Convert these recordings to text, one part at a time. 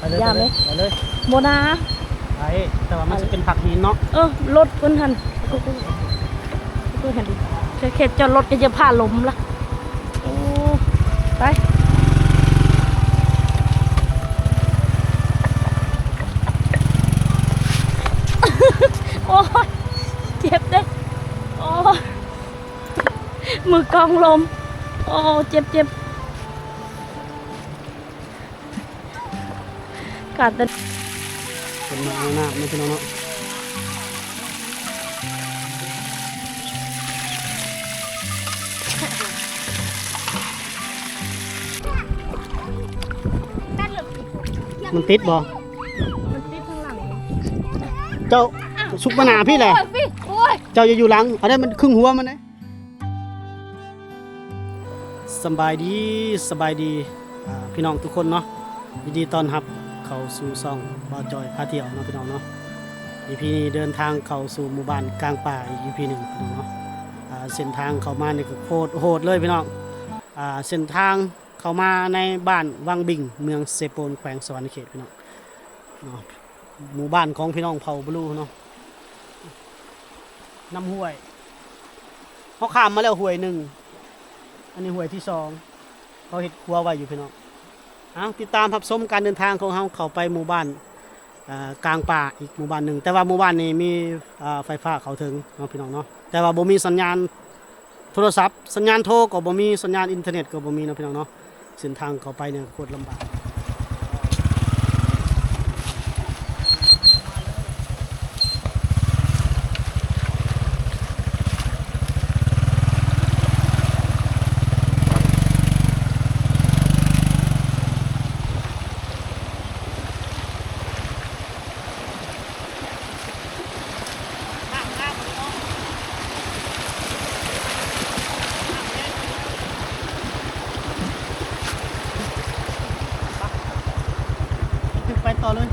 ໄປເລີຍ ຢ່າແມ່ ໄປເລີຍ ບໍ່ນາ ໄປ ແຕ່ວ່າມັນຊິເປັນຜັກຫີນເນາະ ເອີ ລົດເພິ່ນຫັ້ນ ເພິ່ນຫັ້ນ ແຄ່ຈອດລົດກໍຈະພາລົມລະ ໂອ້ ໄປ ໂອ້ຍ ເຈັບເດ້ ໂອ້ຍ ມືກ້ອງລົມ ໂອ້ ເຈັບ ເຈັບ. ການເປັນ ເປັນມາເອົານ້ຳເນາະ ພີ່ນ້ອງເນາະ ມັນຕິດບໍ່? ມັນຕິດທາງຫຼັງ ເຈົ້າ ຊຸກມາໜ້າພີ້ແຫຼະ ໂອ້ຍ ເຈົ້າຢ່າຢູ່ຫຼັງ ເອົາໄດ້ ມັນຄຶ່ງຫົວມັນເດ້. ສຳບາຍດີ ສະບາຍດີ ອ່າ ພີ່ນ້ອງທຸກຄົນເນາະ ຍິນດີຕ້ອນຮັບເຂົ້າສູ່ຊ່ອງບ່າວຈອຍພາທ່ຽວເນາະ ພີ່ນ້ອງເນາະ ອີພີນີ້ເດີນທາງເຂົ້າສູ່ໝູ່ບ້ານກາງປ່າອີກອີພີໜຶ່ງ ພີ່ນ້ອງເນາະ ອ່າ ເສັ້ນທາງເຂົ້າມານີ້ກໍໂຄດໂຫດເລີຍ ພີ່ນ້ອງ ອ່າ ເສັ້ນທາງເຂົ້າມາໃນບ້ານວັງບິງ ເມືອງເຊໂປນ ແຂວງສະຫວັນນະເຂດ ພີ່ນ້ອງເນາະ. ໝູ່ບ້ານຂອງພີ່ນ້ອງເຜົ່າບະລູເນາະ ນ້ຳຫ້ວຍ ເຮົາຂ້າມມາແລ້ວຫ້ວຍໜຶ່ງ ອັນນີ້ຫ້ວຍທີສອງ ເຂົາເຮັດຂົວໄວ້ຢູ່ພີ່ນ້ອງ ເອົາ ຕິດຕາມຮັບຊົມການເດີນທາງຂອງເຮົາເຂົ້າໄປໝູ່ບ້ານ ເອີ ກາງປ່າອີກໝູ່ບ້ານໜຶ່ງ ແຕ່ວ່າໝູ່ບ້ານນີ້ມີ ເອີ ໄຟຟ້າເຂົ້າເຖິງເນາະ ພີ່ນ້ອງເນາະ ແຕ່ວ່າບໍ່ມີສັນຍານ ໂທລະສັບ ສັນຍານໂທກໍບໍ່ມີ ສັນຍານອິນເຕີເນັດກໍບໍ່ມີເນາະ ພີ່ນ້ອງເນາະ ເສັ້ນທາງເຂົ້າໄປນີ້ໂຄດລຳບາກ. ຂຶ້ນໄປຕໍ່ເລີຍ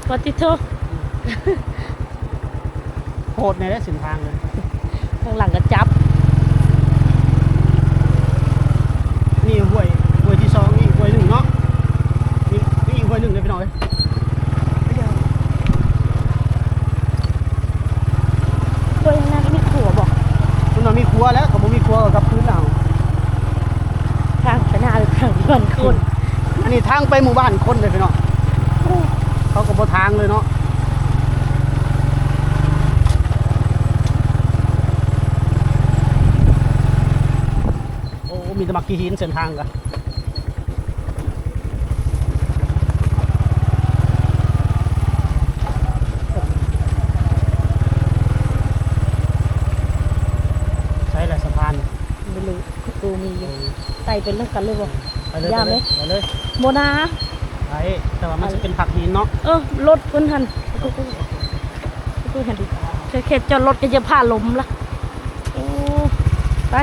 ປາຕິໂທ ໂຫດແນ່ເດ້ເສັ້ນທາງເລີຍ ຂ້າງຫຼັງກໍຈັບ ນີ້ຫ້ວຍ ຫ້ວຍທີສອງ ນີ້ຫ້ວຍໜຶ່ງເນາະ ນີ້ ນີ້ອີກຫ້ວຍໜຶ່ງເດ້ພີ່ນ້ອງເອີຍ ຫ້ວຍນັ້ນມີຂົວບໍ່? ເພິ່ນວ່າມີຂົວແລ້ວ ກໍບໍ່ມີຂົວກໍກັບຄືນແລ້ວ ທາງໄປນາ ທາງບ້ານຄົນ ອັນນີ້ທາງໄປໝູ່ບ້ານຄົນເດ້ພີ່ນ້ອງ ເຂົາກໍບໍ່ທາງເລີຍເນາະ. ໂອ້ ມີແຕ່ໝາກຂີ້ຫີນເສັ້ນທາງກະ ໃສລະສະພານ? ບໍ່ຮູ້ ປະຕູມີຢູ່ ເອີ ໄຕ່ໄປນຳກັນເລີຍບໍ່? ໄປເລີຍ ຢ່າແມ່ ໄປເລີຍ ບໍ່ນາ ໄປ ແຕ່ວ່າມັນຊິເປັນຜັກຫີນເນາະ ເອີ ລົດເພິ່ນຫັ້ນ ປະຕູຫັ້ນ ແຄ່ຈອດລົດກໍຈະພາລົມລະ ໂອ້ ໄປ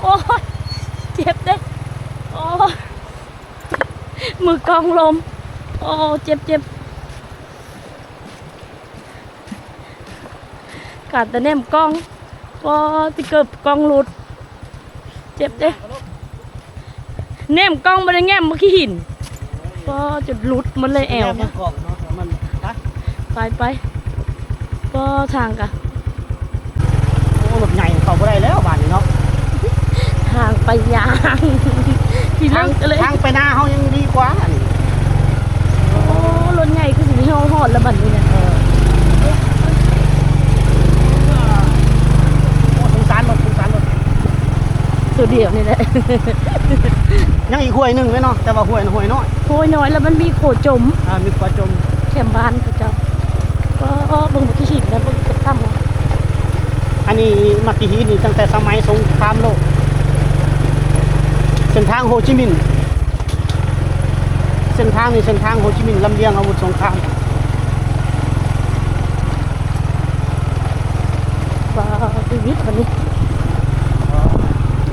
ໂອ້ຍ ເຈັບເດ້ ໂອ້ຍ ມືກ້ອງລົມ ໂອ້ ເຈັບ ເຈັບ. ການແຕ່ແນມກ້ອງ ປາຕິ ເກີບກ້ອງຫຼຸດ ເຈັບເດ້ ແນມກ້ອງບໍ່ໄດ້ແນມໝາກຂີ້ຫີນ ປາ ຈົນຫຼຸດໝົດເລີຍແອວ ແນມກ້ອງເນາະ ມັນ ໄປ ໄປ ປາ ທາງກະ ໂອ້ ລົດໃຫຍ່ເຂົ້າບໍ່ໄດ້ແລ້ວບາດນີ້ເນາະ ທາງໄປຍາງ ທາງ ທາງໄປນາເຮົາຍັງດີກວ່າອັນນີ້ ໂອ້ ລົດໃຫຍ່ຄືຊິຮອດແລ້ວບັດນີ້ນະ ເອີ ໂອ້ ສົງສານລົດ ສົງສານລົດ ຕົວດຽວນີ້ແຫຼະ ຍັງອີກຫ້ວຍໜຶ່ງເດ້ເນາະ ແຕ່ວ່າຫ້ວຍ ຫ້ວຍນ້ອຍ ຫ້ວຍນ້ອຍ ແລ້ວມັນມີຂົວຈົມ ອ່າ ມີຂົວຈົມ ແຄມບ້ານເຂົາເຈົ້າ ກໍເບິ່ງໝາກຂີ້ຫີນນະ ເບິ່ງຕ່ຳ ອັນນີ້ໝາກຂີ້ຫີນນີ້ຕັ້ງແຕ່ສະໄໝສົງຄາມໂລກ ເສັ້ນທາງໂຮຈິມິນ ເສັ້ນທາງນີ້ເສັ້ນທາງໂຮຈິມິນ ລຳລຽງອາວຸດສົງຄາມ ປາ ຊີວິດບັດນີ້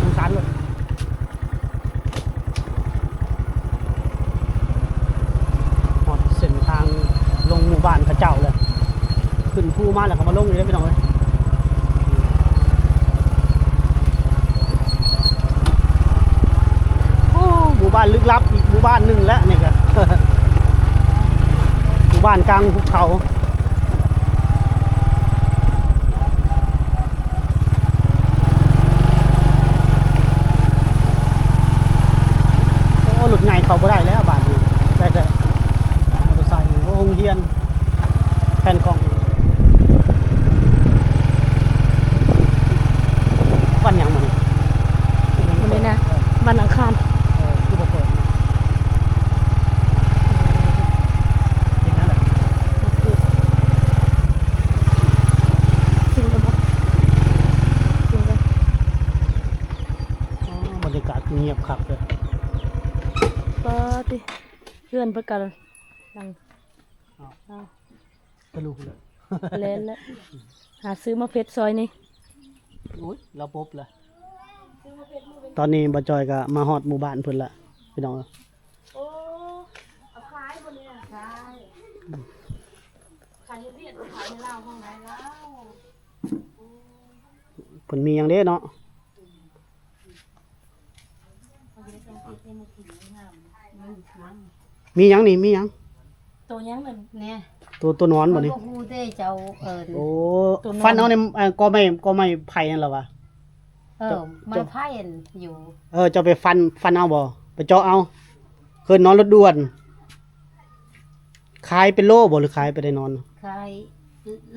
ສົງສານເລີຍ. ຮອດເສັ້ນທາງລົງໝູ່ບ້ານເຂົາເຈົ້າແລ້ວ ຂຶ້ນພູມາແລ້ວກໍມາລົງນີ້ເດ້ພີ່ນ້ອງເອີຍ. ບ້ານລຶກລັບອີກໝູ່ບ້ານໜຶ່ງແຫຼະນີ້ກະ ໝູ່ບ້ານກາງພູເຂົາ. ໂອ້ ລົດໃຫຍ່ເຂົ້າບໍ່ໄດ້ແລ້ວບາດນີ້ ໄດ້ແຕ່ມໍເຕີໄຊ. ໂອ້ ໂຮງຮຽນ ແຜ່ນກ້ອງ ວັນຫຍັງມື້ນີ້? ມື້ນີ້ນະ ວັນອັງຄານ. ເອີ ຄືບໍ່ເປີດ? ເຮັດຫຍັງລະ? ຊິງກັນບໍ່? ຊິງກັນ. ອໍ ບັນຍາກາດຄືງຽບຄັກເດີ. ປາຕິ ເຮືອນເພິ່ນກະຫຼັງ ເອົາ ເອົາ ທະລຸເລີຍ ແລ່ນແລ້ວ. ຫາຊື້ໝາກເຜັດຊອຍນີ້. ໂອ້ຍ ລາວປົບລະ. ຕອນນີ້ບ່າວຈອຍກະມາຮອດໝູ່ບ້ານເພິ່ນລະ ພີ່ນ້ອງເອີຍ. ໂອ້ ເອົາຂາຍບໍ່ນີ້? ຂາຍ ຂາຍເຮັດວຽກ ຂາຍໃນລາວ ຂອງໃນລາວ. ເພິ່ນມີຫຍັງເດ້ເນາະ? ມີຫຍັງນີ້? ມີຫຍັງ? ໂຕຫຍັງນັ້ນ? ແນ່ ໂຕ ໂຕນອນບໍ່ນີ້? ບໍ່ຮູ້ເດ້ເຈົ້າເອີ້ນ. ໂອ້ ໂຕນອນ ຟັນເອົາໃນ ເອີ ກໍໄມ້ ກໍໄມ້ໄຜ່ຫັ້ນລະຫວາ? ເອີ ເຈົ້າ ໄມ້ໄຜ່ຫັ້ນຢູ່. ເອີ ເຈົ້າໄປຟັນ ຟັນເອົາບໍ່? ໄປເຈາະເອົາ? ເອີ້ນນອນລົດດ່ວນ. ຂາຍເປັນໂລບໍ່ ຫຼືຂາຍໄປໄດ້ນອນ? ຂາຍ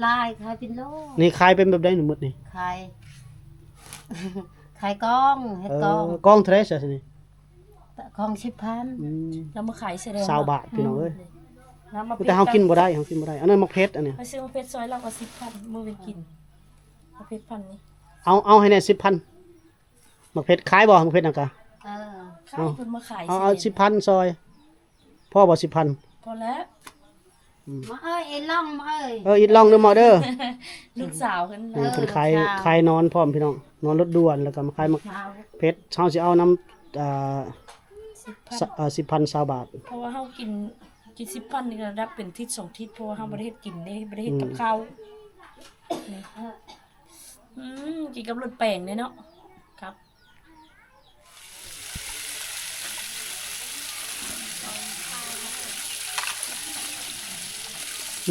ຫຼາຍ ຂາຍເປັນໂລ. ນີ້ຂາຍເປັນແບບໃດນີ້ໝົດນີ້? ຂາຍ ຂາຍກ້ອງ ເຮັດກ້ອງ. ເອີ ກ້ອງເທົ່າໃດຊະນີ້? ກ້ອງສິບພັນ. ອືມ ແລ້ວມາຂາຍສະແດງ ຊາວບາດ ເນາະ ພີ່ນ້ອງເອີຍ. ອືມ ແຕ່ເຮົາກິນບໍ່ໄດ້ ເຮົາກິນບໍ່ໄດ້. ອັນນັ້ນໝາກເຜັດ ອັນນີ້ ໄປຊື້ໝາກເຜັດຊອຍລາວກໍສິບພັນ ມື້ເວັນກິນ. ໝາກເຜັດພັນນີ້ ເອົາ ເອົາໃຫ້ແດ່ສິບພັນ. ໝາກເຜັດຂາຍບໍ່? ໝາກເຜັດນຳກະ ເອີ ຂາຍ ເອົາ ເພິ່ນມາຂາຍ ເອົາ ສິບພັນ ຊິເຮັດ ເອົາສິບພັນຊອຍ ພໍບໍ່ສິບພັນ? ພໍແລ້ວ. ອືມ ມາເອີຍ ອີ່ລ່ອງ ມາເອີຍ ເອີ ອີ່ລ່ອງເດີ ມາເດີ ລູກສາວເພິ່ນ. ເອີ ເອີ ເພິ່ນຂາຍ ຂາຍນອນພ້ອມພີ່ນ້ອງ ນອນລົດດ່ວນ ແລ້ວກໍມາຂາຍໝາກເຜັດ. ເຮົາຊິເອົານຳ ເອີ ສິບພັນ ຊະ ເອີ ສິບພັນ ຊາວບາດ ເພາະວ່າເຮົາກິນ ກິນສິບພັນນີ້ກໍໄດ້ເປັນທິດສອງທິດ ເພາະວ່າເຮົາບໍ່ໄດ້ເຮັດກິນເດ້ ບໍ່ໄດ້ເຮັດກັບ ອືມ ເຂົ້າ. ນີ້ ອືມ ກິນກັບລົດແປງເດ້ເນາະ ຄັບ.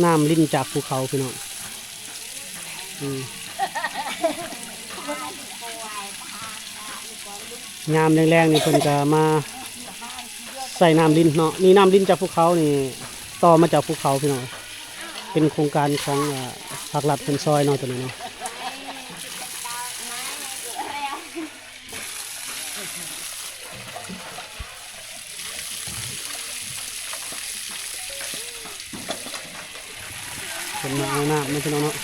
ນ້ຳລິນຈາກພູເຂົາ ພີ່ນ້ອງ. ອືມ ຍາມແລງໆນີ້ເພິ່ນກະມາໃສ່ນ້ຳລິນເນາະ. ນີ້ນ້ຳລິນຈາກພູເຂົານີ້ ຕໍ່ມາຈາກພູເຂົາ ພີ່ນ້ອງ. ເປັນໂຄງການຂອງ ເອີ ພາກລັດເພິ່ນຊ່ອຍເນາະ ໂຕນີ້ເນາະ. ເພິ່ນມາເອົານ້ຳນຳ ພີ່ນ້ອງເນາະ.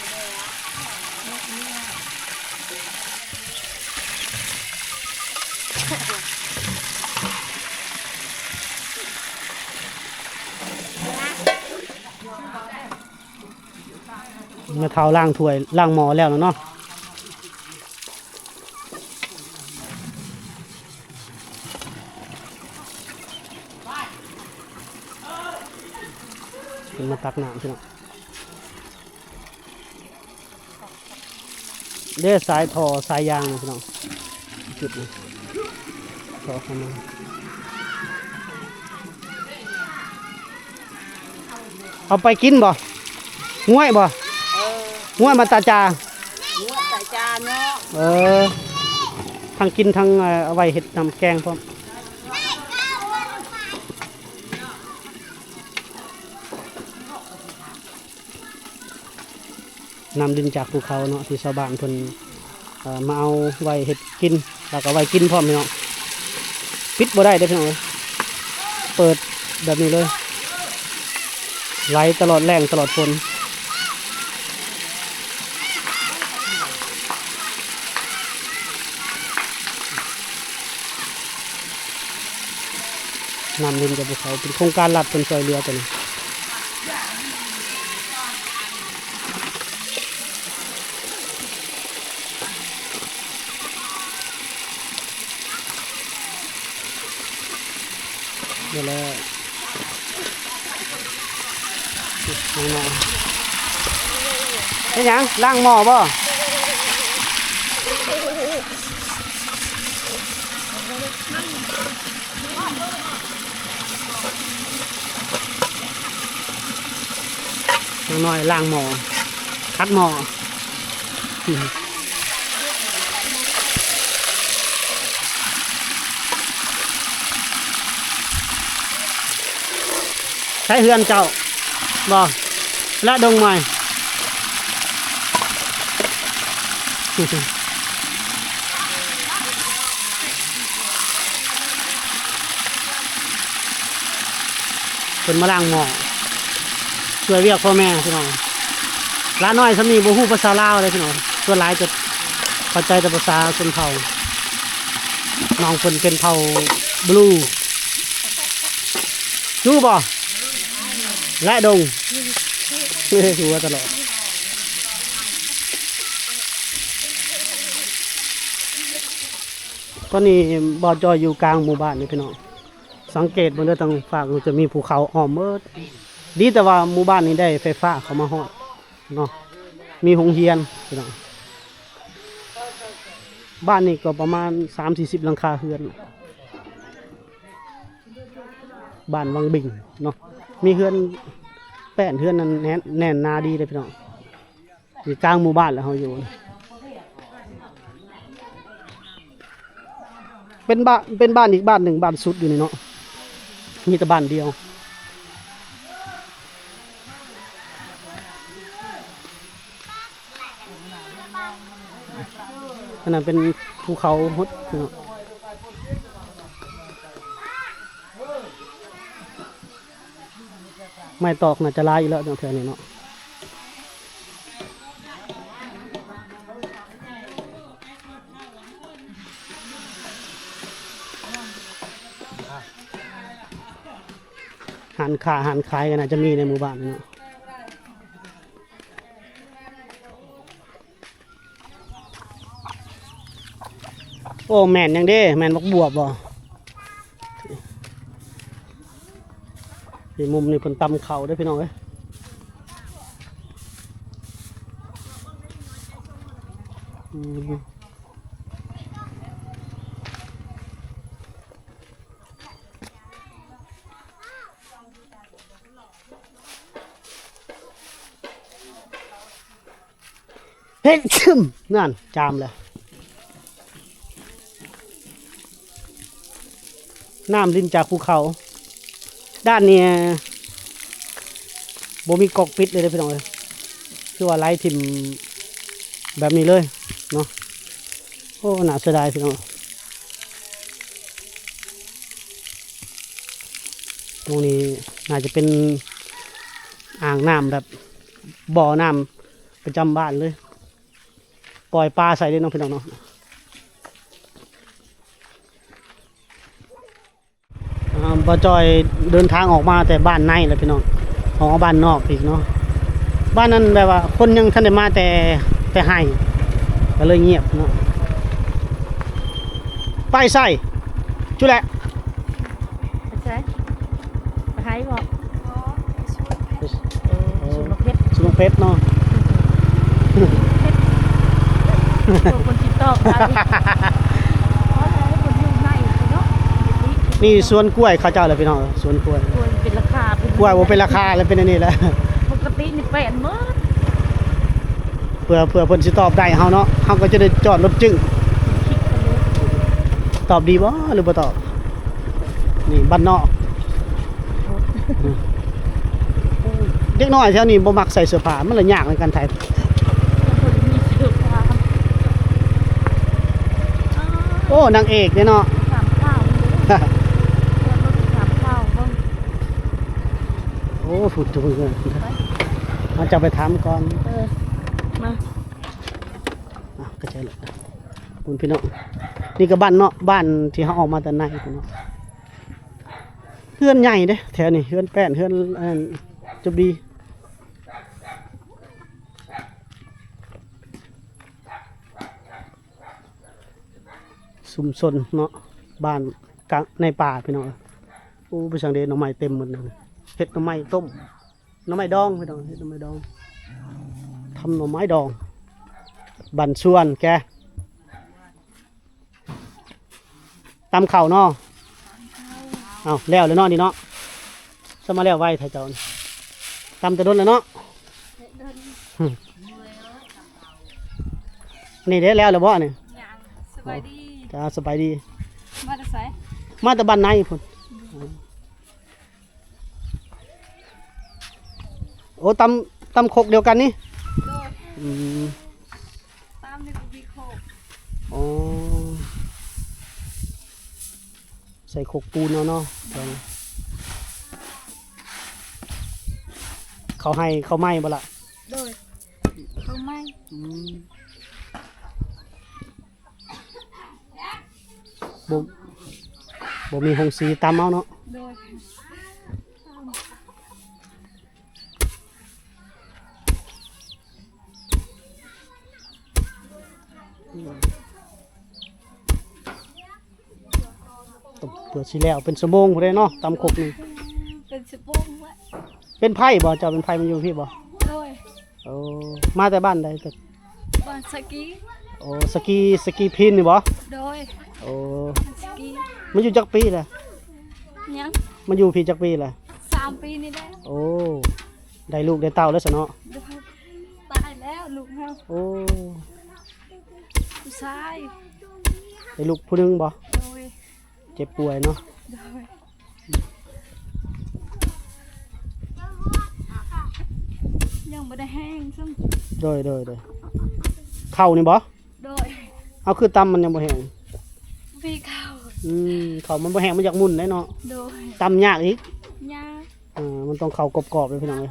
ແມ່ເຖົ້າລ້າງຖ້ວຍລ້າງໝໍ້ແລ້ວເນາະ. ເພິ່ນມາຕັກນ້ຳ ພີ່ນ້ອງ. ເດ້ ສາຍທໍ່ສາຍຢາງນີ້ ພີ່ນ້ອງ ຈຸດນີ້ ຕໍ່ເຂົ້າມາ. ເອົາໄປກິນບໍ່? ງວຍບໍ່? ເອີ ງວຍມາຕາຈາ ງວຍຕາຈາເນາະ. ເອີ ທັງກິນທັງ ເອີ ເອົາໄວ້ເຮັດນ້ຳແກງພ້ອມ. ນ້ຳລິນຈາກພູເຂົາເນາະ ທີ່ຊາວບ້ານເພິ່ນ ເອີ ມາເອົາໄວ້ເຮັດກິນ ແລ້ວກໍໄວ້ກິນພ້ອມ ພີ່ນ້ອງ. ປິດບໍ່ໄດ້ເດ້ ພີ່ນ້ອງເອີຍ ເປີດແບບນີ້ເລີຍ ໄຫຼຕະຫຼອດແລ້ງຕະຫຼອດຝົນ. ນ້ຳລິນຈາກພູເຂົາ ເປັນໂຄງການລັດເພິ່ນຊ່ວຍເຫຼືອຕົວນີ້. ນີ້ແຫຼະ ເຮັດຫຍັງ? ລ້າງໝໍ້ບໍ່? ເ ນາງນ້ອຍລ້າງໝໍ້ ຂັດໝໍ້. ໃສເຮືອນເຈົ້າ? ບໍ່ ລະດົງໃໝ່. ເພິ່ນມາລ້າງໝໍ້ ຊ່ວຍວຽກພໍ່ແມ່ພີ່ນ້ອງ. ຫຼານນ້ອຍຊ່ຳນີ້ບໍ່ຮູ້ພາສາລາວເດ້ພີ່ນ້ອງ, ສ່ວນຫຼາຍຈະເຂົ້າໃຈແຕ່ພາສາຊົນເຜົ່າ. ນ້ອງເພິ່ນເປັນເຜົ່າບລູ ຮູ້ບໍ່? ແລະດົງ ຫົວຕະຫຼອດ. ຕອນນີ້ບ່າວຈ້ອຍຢູ່ກາງໝູ່ບ້ານນີ້ພີ່ນ້ອງ, ສັງເກດເບິ່ງເດີ ທາງຟາກຈະມີພູເຂົາອ້ອມເໝິດ. ດີແຕ່ວ່າໝູ່ບ້ານນີ້ໄດ້ໄຟຟ້າເຂົ້າມາຮອດເນາະ, ມີໂຮງຮຽນພີ່ນ້ອງ. ບ້ານນີ້ກໍປະມານສາມສີ່ສິບຫຼັງຄາເຮືອນ. ບ້ານວັງບິງເນາະ, ມີເຮືອນແປ້ນ ເຮືອນນັ້ນແໜ້ນ ແໜ້ນໜາດີເດ້ພີ່ນ້ອງ. ຢູ່ກາງໝູ່ບ້ານແລ້ວເຮົາຢູ່ ເປັນບ້ານ ເປັນບ້ານອີກບ້ານໜຶ່ງ ບ້ານສຸດຢູ່ນີ້ເນາະ, ມີແຕ່ບ້ານດຽວ. ອັນນັ້ນເປັນພູເຂົາຫົດເນາະ. ໄມ້ຕອກໜ້າຈະຫຼາຍຢູ່ແລ້ວແຖວນີ້ເນາະ. ຮ້ານຄ້າຮ້ານຂາຍກໍໜ້າຈະມີໃນໝູ່ບ້ານນີ້ເນາະ. ໂອ້ ແມ່ນຫຍັງເດ້? ແມ່ນບັກບວບບໍ່? ທີ່ມຸມນີ້ເພິ່ນຕຳເຂົ້າເດ້ພີ່ນ້ອງເອີຍ. ອືມ. ເຮັດຊຶມ ນັ້ນ ຈາມແລ້ວ. ນ້ຳລິນຈາກພູເຂົາ. ດ້ານນີ້ບໍ່ມີກອກປິດເລີຍເດ້ພີ່ນ້ອງເອີຍ, ຄືວ່າໄຫຼຖິ້ມແບບນີ້ເລີຍເນາະ. ໂອ້ ໜ້າເສຍດາຍພີ່ນ້ອງ. ຕົງນີ້ໜ້າຈະເປັນອ່າງນ້ຳແບບ ບໍ່ນ້ຳປະຈຳບ້ານເລີຍ, ປ່ອຍປາໃສ່ເດ້ເນາະພີ່ນ້ອງເນາະ. ອ່າ ບ່າວຈ້ອຍເດີນທາງອອກມາແຕ່ບ້ານໃນແລ້ວພີ່ນ້ອງ, ອອກມາບ້ານນອກອີກເນາະ. ບ້ານນັ້ນແບບວ່າຄົນຍັງທັນໄດ້ມາແຕ່ ແຕ່ໄຮ່ ກໍເລີຍງຽບເນາະ. ໄປໃສ? ຈຸແຫຼະ. ໄປໃສ? ໄປໄຮ່ບໍ່? ເອີ ເອີ ສວນໝາກເພັດ ສວນໝາກເພັດເນາະ. ເພິ່ນຊິຕອບໄດ້ ເພາະວ່າເພິ່ນຢູ່ໃນເນາະ. ນີ້ສວນກ້ວຍເຂົາເຈົ້າແຫຼະພີ່ນ້ອງ, ສວນກ້ວຍ ກ້ວຍເປັນລາຄາ ກ້ວຍບໍ່ເປັນລາຄາແລ້ວ ເປັນອັນນີ້ແຫຼະ. ປົກກະຕິນີ້ແປນໝົດ. ເພື່ອ ເພື່ອເພິ່ນຊິຕອບໄດ້ເຮົາເນາະ, ເຮົາກໍຈະໄດ້ຈອດລົດຈຶ້ງ. ຕອບດີບໍ່ ຫຼືບໍ່ຕອບ? ນີ້ບ້ານນອກ. ເດັກນ້ອຍແຖວນີ້ບໍ່ມັກໃສ່ເສື້ອຜ້າ, ມັນລະຍາກໃນການຖ່າຍ. ໂອ້ ນາງເອກເດ້ເນາະ. ໂອ້ ພຸ້ນ ເຮົາຈະໄປຖາມກ່ອນ. ເອີ ມາ. ອ່ະ ກະເຈີແລ້ວພຸ້ນພີ່ນ້ອງ. ນີ້ກະບ້ານເນາະ, ບ້ານທີ່ເຮົາອອກມາແຕ່ໃນພຸ້ນເນາະ. ເຮືອນໃຫຍ່ເດ້ແຖວນີ້, ເຮືອນແປ້ນ ເຮືອນອັນນັ້ນຈົບດີ. ຊຸມຊົນເນາະ, ບ້ານກະໃນປ່າພີ່ນ້ອງ. ໂອ້ ໄປສັງເດ ໜໍ່ໄມ້ເຕັມໝົດນະ, ເຮັດໜໍ່ໄມ້ຕົ້ມ. ໜໍ່ໄມ້ດອງພີ່ນ້ອງ, ເຮັດໜໍ່ໄມ້ດອງ, ທຳໜໍ່ໄມ້ດອງ. ບ້ານສວນແກ ຕຳເຂົ້າເນາະ. ເອົາ ແລ້ວແລ້ວເນາະ ນີ້ເນາະ ສະມາແລ້ວໄວແທ້ເຈົ້ານີ້ ຕຳແຕ່ດົນແລ້ວເນາະ. ນີ້ເດ້ ແລ້ວແລ້ວບໍ່ນີ້? ຍັງ. ສະບາຍດີ. ຈ້າ ສະບາຍດີ. ມາແຕ່ໃສ? ມາແຕ່ບ້ານໃນພຸ້ນ. ໂອ້ ຕຳ ຕຳຄົກດຽວກັນນີ້? ໂດຍ. ອືມ ຕຳໃນກຸບີໂຄກ. ອໍ ໃສ່ຄົກປູນເອົາເນາະ. ເຂົ້າໄຮ່ເຂົ້າໄມ້ບໍ່ລະ? ໂດຍ ເຂົ້າໄມ້. ອືມ ບໍ່ ບໍ່ມີໂຮງສີ ຕຳເອົາເນາະ. ໂດຍ. ເພື່ອຊິແລ້ວເປັນຊົ່ວໂມງພຸ້ນເດ້ເນາະ ຕຳຄົກນີ້. ເປັນຊົ່ວໂມງແລ້ວ. ເປັນໄພ້ບໍ່? ເຈົ້າເປັນໄພ້ມາຢູ່ພີ້ບໍ່? ໂດຍ. ໂອ້ ມາແຕ່ບ້ານໃດ? ບ້ານສະກີ. ໂອ້ ສະກີ ສະກີພີນນີ້ບໍ່? ໂດຍ. ໂອ້ ສະກີ. ມາຢູ່ຈັກປີແລ້ວ? ຍັງ. ມາຢູ່ພີ້ຈັກປີແລ້ວ? ສາມປີນີ້ແຫຼະ. ໂອ້ ໄດ້ລູກໄດ້ເຕົ້າແລ້ວຊະເນາະ? ໂດຍ. ຕາຍແລ້ວລູກເຮົາ. ໂອ້ ຜູ້ຊາຍ. ໄດ້ລູກຜູ້ໜຶ່ງບໍ່? ໂດຍ. ເຈັບປ່ວຍເນາະ. ໂດຍ. ຍັງບໍ່ໄດ້ແຫ້ງຊ້ຳ. ໂດຍ ໂດຍ ໂດຍ. ເຂົ້ານີ້ບໍ່? ໂດຍ. ເອົາ ຄືຕຳມັນຍັງບໍ່ແຫ້ງ? ບໍ່ມີເຂົ້າ. ອືມ ເຂົ້າມັນບໍ່ແຫ້ງ ມັນຢາກໝຸ່ນເດ້ເນາະ. ໂດຍ. ຕຳຍາກອີກ? ຍາກ. ເອີ ມັນຕ້ອງເຂົ້າກອບໆເດ້ພີ່ນ້ອງເອີຍ.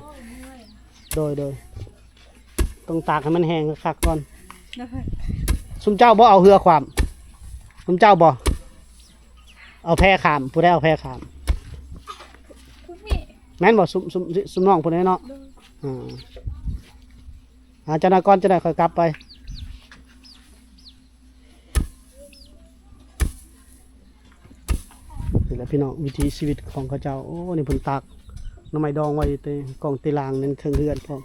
ໂດຍ ໂດຍ. ຕ້ອງຕາກໃຫ້ມັນແຫ້ງຄັກໆກ່ອນ. ໂດຍ. ຊຸມເຈົ້າບໍ່ເອົາເຮືອຂວ້ຳ? ຊຸມເຈົ້າບໍ່ເອົາແພຂ້າມ? ຜູ້ໃດເອົາແພຂ້າມ? ຜູ້ນີ້. ແມ່ນບໍ່? ຊຸມ ຊຸມ ຊຸມນ້ອງຜູ້ນີ້ເນາະ. ໂດຍ. ອ່າ ອ່າ ຈັກໜ້ອຍກ່ອນ ຈັກໜ້ອຍຄ່ອຍກັບໄປ. ນີ້ແຫຼະພີ່ນ້ອງ ວິຖີຊີວິດຂອງເຂົາເຈົ້າ. ໂອ້ ນີ້ເພິ່ນຕາກໜໍ່ໄມ້ດອງໄວ້ແຕ່ກອງແຕ່ລາງ ໃນເທິງເຮືອນພ້ອມ.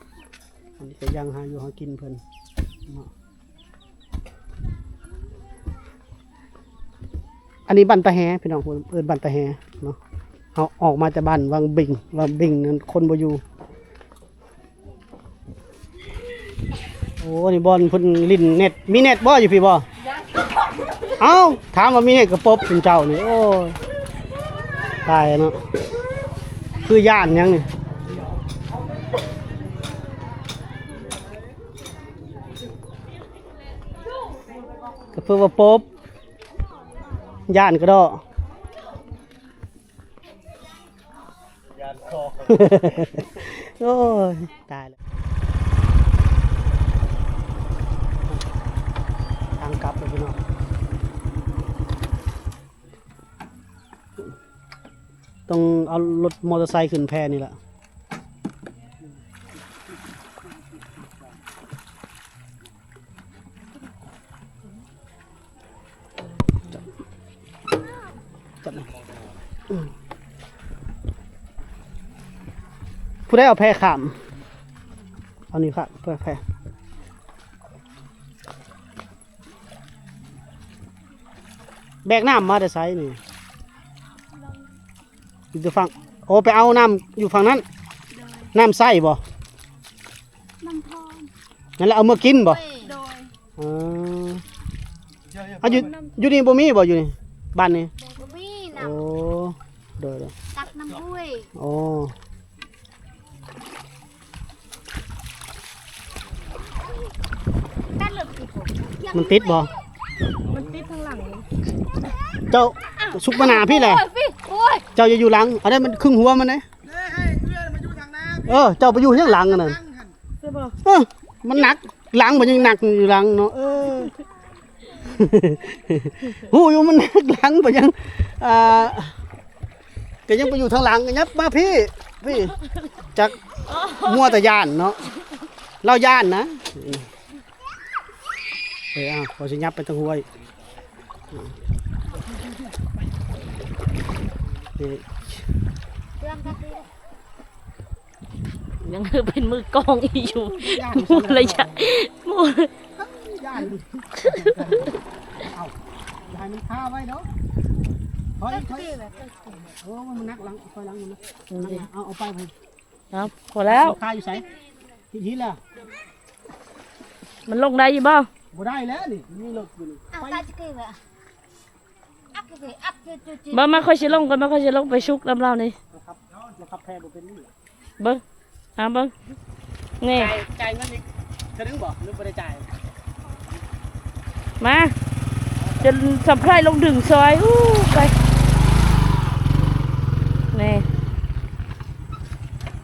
ອັນນີ້ກະຢ່າງຫາຢູ່ຫາກິນເພິ່ນເນາະ. ອັນນີ້ບ້ານຕາແຮພີ່ນ້ອງ ເພິ່ນເອີ້ນບ້ານຕາແຮເນາະ. ເຮົາອອກມາຈາກບ້ານວັງເບັງ ວັງເບັງນັ້ນຄົນບໍ່ຢູ່. ໂອ້ ນີ້ບ່ອນເພິ່ນຫຼິ້ນເນັດ ມີເນັດບໍ່ຢູ່ພີ້ບໍ່? ເອົ້າ ຖາມວ່າມີເນັດກະປົບຊຸມເຈົ້ານີ້. ໂອ້ຍ ຕາຍເນາະ ຄືຢ້ານຫຍັງນີ້. ກະເພິ່ນວ່າປົບ ຢ້ານກະດໍ້. ໂອ້ຍ ຕາຍແລ້ວ ທາງກັບແລ້ວພີ່ນ້ອງ. ຕ້ອງເອົາລົດມໍເຕີໄຊຂຶ້ນແພນີ້ລະ. ຜູ້ໃດເອົາແພຂ້າມ? ເອົານີ້ຂ້າມ ແພ. ແບກນ້ຳມາແຕ່ໃສນີ້? ຢູ່ແຕ່ຝັ່ງ ໂອ ໄປເອົານ້ຳຢູ່ຝັ່ງນັ້ນ. ໂດຍ. ນ້ຳໃຊ້ບໍ່? ນ້ຳທອງ. ນັ້ນແຫຼະ ເອົາເມືອກິນບໍ່? ໂດຍ. ເອີ ເອົາຢູ່ ຢູ່ນີ້ບໍ່ມີບໍ່? ຢູ່ນີ້ ບ້ານນີ້ ບໍ່ມີນ້ຳ. ໂອ້ ໂດຍໆ ຕັກນ້ຳຫ້ວຍ. ໂອ້ ມັນຕິດບໍ່? ມັນຕິດທາງຫຼັງ. ເຈົ້າ ສຸກມາໜ້າພີ້ແຫຼະ. ໂອ້ຍ ເຈົ້າຢ່າຢູ່ຫຼັງ ອັນນັ້ນມັນຄຶ່ງຫົວມັນເດ້. ເອີ ເຈົ້າໄປຢູ່ຫຍັງຫຼັງອັນນັ້ນ? ເອີ ມັນໜັກ ຫຼັງມັນຍັງໜັກຢູ່ຫຼັງເນາະ. ເອີ ຮູ້ຢູ່ມັນໜັກ ຫຼັງມັນຍັງ ອ່າ ກະຍັງໄປຢູ່ທາງຫຼັງ ກະຫຍັບມາພີ້ ພີ້ ຈັກ ມົວແຕ່ຢ້ານເນາະ ລາວຢ້ານນະ. ເອີ ເອົາ ຂ້ອຍຊິຫຍັບໄປທາງຫ້ວຍ. ນີ້ ຍັງເປັນມືກອງອີກຢູ່. ໝູ່ລະຍະ ໝູ່ ຢ້ານ. ເອົ້າ ຢ່າໃຫ້ມັນຄາໄວ້ເນາະ. ໂອ້ ມັນໜັກຫຼັງ ຂ້ອຍຫຼັງມັນນະ. ເອົາ ເອົາໄປພຸ້ນ. ເອົາ ພໍແລ້ວ. ຄາຢູ່ໃສ? ທີ່ຫີນລະ. ມັນລົງໄດ້ຢູ່ບໍ່? ບໍ່ໄດ້ແລ້ວນີ້ ມີລົດຢູ່ນີ້. ໄປ. ເບິ່ງມາ ຂ້ອຍຊິລົງກ່ອນ ມາ ຂ້ອຍຊິລົງໄປຊຸກນຳລາວນີ້. ມາຂັບ ມາຂັບແພບໍ່ເປັນນີ້. ເບິ່ງ ຫາເບິ່ງ ນີ້ ຈ່າຍ ຈ່າຍເງິນອີກເທື່ອໜຶ່ງບໍ່ ຫຼືບໍ່ໄດ້ຈ່າຍ? ມາ ຈົນສຳໄພລົງດຶງຊອຍ ອູ້ ໄປ ນີ້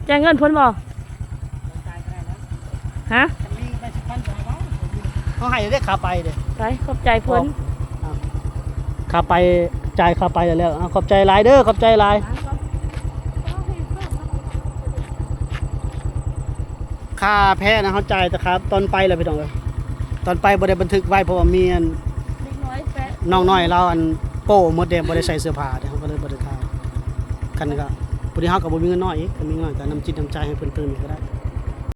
ຈ່າຍເງິນເພິ່ນບໍ່? ບໍ່ຈ່າຍກໍໄດ້ແລ້ວ. ຮະ? ມີໃບສິບພັນກໍໃຫ້ເຮົາ ເຮົາໃຫ້ເດ້ ຄ່າໄປເດ້. ໄປ ຂອບໃຈເພິ່ນ. ອ່າ ຄ່າໄປ ຈ່າຍຄ່າໄປແລ້ວ. ອ່າ ຂອບໃຈຫຼາຍເດີ ຂອບໃຈຫຼາຍ. ຄ່າແພນະ ເຮົາຈ່າຍແຕ່ຄ່າຕອນໄປແລ້ວ ພີ່ນ້ອງເອີຍ. ຕອນໄປບໍ່ໄດ້ບັນທຶກໄວ້ ເພາະວ່າມີອັນ ເດັກນ້ອຍແປະ ນ້ອງນ້ອຍລາວອັນໂປ້ໝົດເດ້ ບໍ່ໄດ້ໃສ່ເສື້ອຜ້າເດ້ ເຮົາກໍເລີຍບໍ່ໄດ້ຖ່າຍ. ຄັນກໍ ພໍດີເຮົາກໍບໍ່ມີເງິນນ້ອຍອີກ ຄັນມີເງິນນ້ອຍກໍນ້ຳຈິດນ້ຳໃຈໃຫ້ເພິ່ນຕື່ມອີກກໍໄດ້.